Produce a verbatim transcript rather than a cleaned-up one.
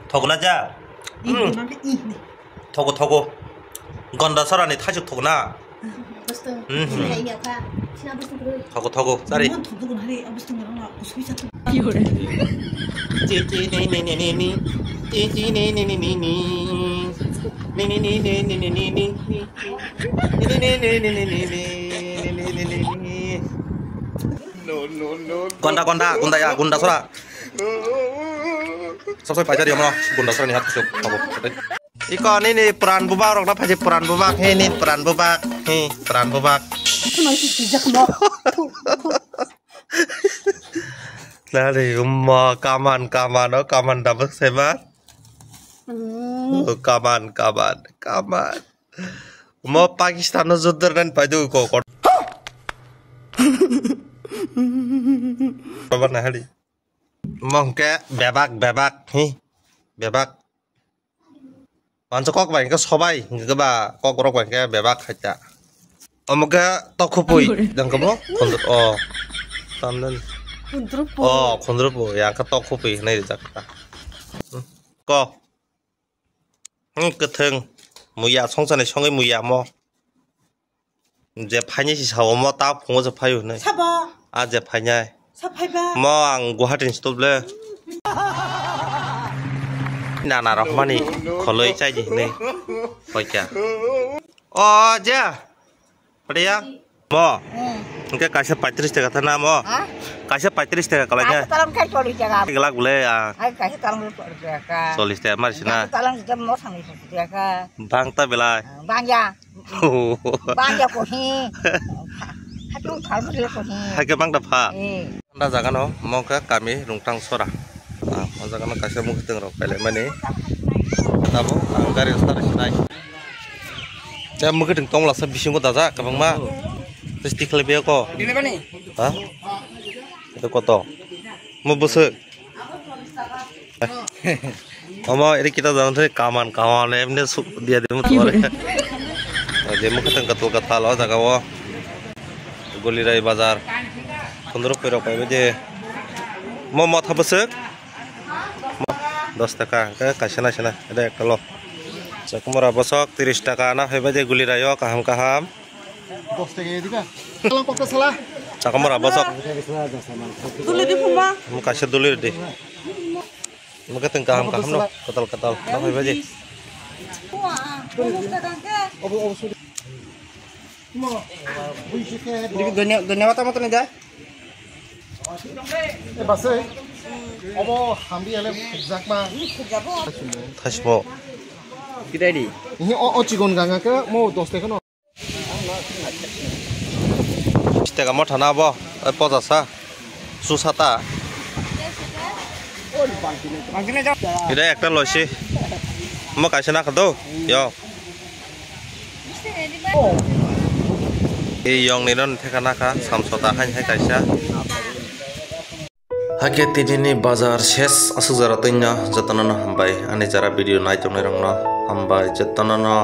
Thogna ja. Ih, hmm. Mama, ih, nih. Thogo, thogo. Gonda sarani thaisuk thogna. Boston. Hmm. Sini hai ya, Pak. Sini boston dulu. Thogo, thogo. Sari. Mon thogo, hari, boston dulu, kusui satu. Ni, ni, ni, ni, ni. Ni, ni, ni, ni, ni, ni, ni. Ni, ni, ni, ni, ni, ni, ni, ni. Ni, ni, ni, ni, ni, ni, ni. Gonda, gonda, gonda ya, gonda sora. Sob sob paijari omo, gonda sora ni hat kusuk, abo. Iko nini pran bubak rok na phaji pran bubak, he nini pran bubak, he pran bubak. Nari umma kaman kaman o kaman dabak seba. Hmm. O kaman kaman kaman. Mo Pakistan no judder nan paidu ko ko. Kabar na hari. Mo hwnkhe bebak, bebak, hi, bebak. Mansa kok bai hwnkhe sobai, hwnkhe ba kok rok bai hwnkhe bebak hai ta. Omo khe tokhupui, Ayore. Dang khe bo, khundur, o. Tamdan. Khundrupu. O, khundrupu, ya khe tokhupui hwnwi rijak ta. Hmm. Ko. Hmm, kwthwng. Muya, songchani songwi muya mo. Je phainai si sao mo ta phungo se phaio hinui. Sabo. A je phainai. Sa phaiba. Mo ang Guwahati ni stop le. Nana rok mani kholoi chai di hinui. Hoikya. O je. Padiya. Mo. Hmm. Hwnkhe kaisa paitris taka thana mo. Ha? Kaisa paitris taka kalai Kaisa khe. Talang khai chollish taka. Glak bole a. Ai kaisa talang chollish taka. Chollish taka mari sina. Kaisa talang jita mo sangni taka. Bang ta belai. Bang ya. Bang ya kohi. Hatung thal bole kohi. Hai khe bang da pha. Eh. Anda jaga no mongkha kami Rungtang Sora. Ah, o jaga no kaisa mukitwng rok pailai mani. Tabuk ang gari start sinai. Te mukitwng tongla sa bisingo daja kwbangma. Te stick khlai beko. Ha? Itu koto. Mo bwswk. Omo iri kita jalan thai kaman kaman emne su dia dia mutu ore. Je mukha tang katul kathal o jaga o. Gulirai bazar. Khundruk pui rok pai je. Mo motha bwswk. Mo dos taka ke kaisa na sina. Ada ekta lo. Chakumara bosok tiris taka na phai je Gulirai o kaham kaham. Dos taka ya dika. Salam kokta sala. Chakamura bosok. Duli di puma. Mukha se duli di. Mukha teng kaham kaham no. Kotal kotal. Dah bhai baji. Obo obo sudi. Dhanya- dhanyawad ama tani da. Eh, base. Obo hambi ale jakma. Thasmo. Kidai di. Ini o o chigon ganga ke mo dos taka no. Tega motha na bo, oi pojasa, su sata. Ida ekta loisi. Mo kaisa na khado, yo. Ei yong ni non theka na kha, samsota hain hai kaisa. Hakhe tinini bazar ses aswk jora twino jotono no hambai, ani jara video nai tongnai rokno hambai jotono no.